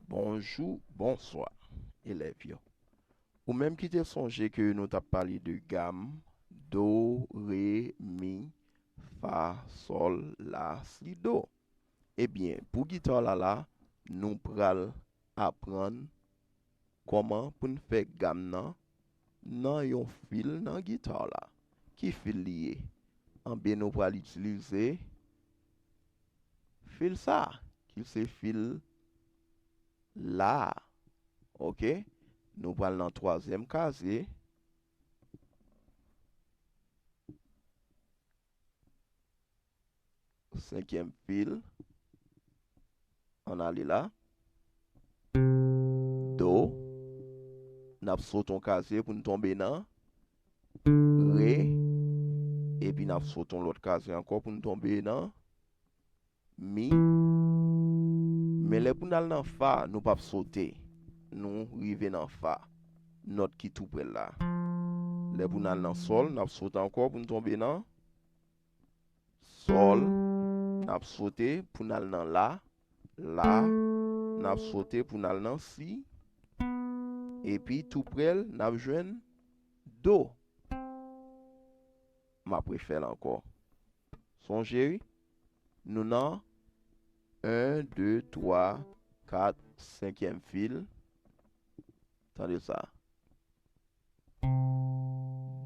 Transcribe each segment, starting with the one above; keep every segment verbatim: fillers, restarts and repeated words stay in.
Bonjou, bonswa, elèv yo. Ou menm ki te sonje ke nou t ap pale de gam, do, re, mi, fa, sòl, la, si, do. Ebyen, pou gita la la, nou pral aprann kòman pou n fè gam nan nan yon fil nan gita la. Ki fil li ye? Anben, nou pral itilize fil sa, ki se fil la. Oke? Nou pral nan twazyèm kazye. Senkyèm fil. Ann ale la. Do. N ap sote yon kazye pou n tonbe nan re. Epi n ap sote yon lòt kazye ankò pou n tonbe nan mi. Men lè pou n al nan fa, nou p ap sote. Nou rive nan fa. Nòt ki tou prè l la. Lè pou n al nan sòl, n ap sote ankò pou n tonbe nan sòl, n ap sote pou n al nan la, la, n ap sote pou n al nan si, epi tou prè l, n ap jwenn do. M ap refè l ankò. Sonje, wi, nou nan en, de, twa, kat, senkyèm fil. Tande sa.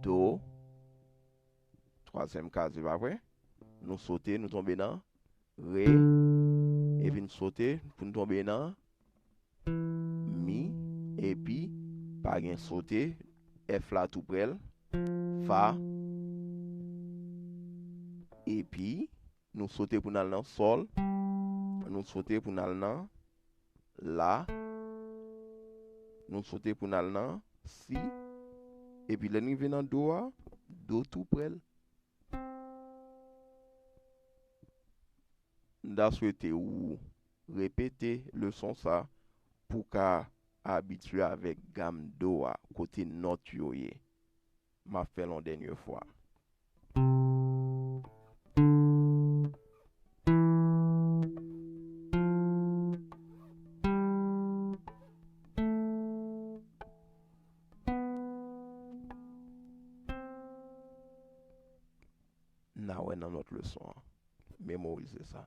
Do. Twazyèm kazye, pa vre? Nou sote, nou tonbe nan re. Epi n sote pou n tonbe nan mi. Epi, pa gen sote, F la tou prè l. Fa. Epi, nou sote pou n al nan sòl. Nou sote pou n al nan la. Nou sote pou n al nan si. Epi lè n rive nan do a, do tou prè l. M ta swete ou repete leson sa pou w ka abitye avèk gam do a, kote nòt yo ye. M ap fè l yon dènye fwa. N a wè nan lòt leson an. Memorize sa.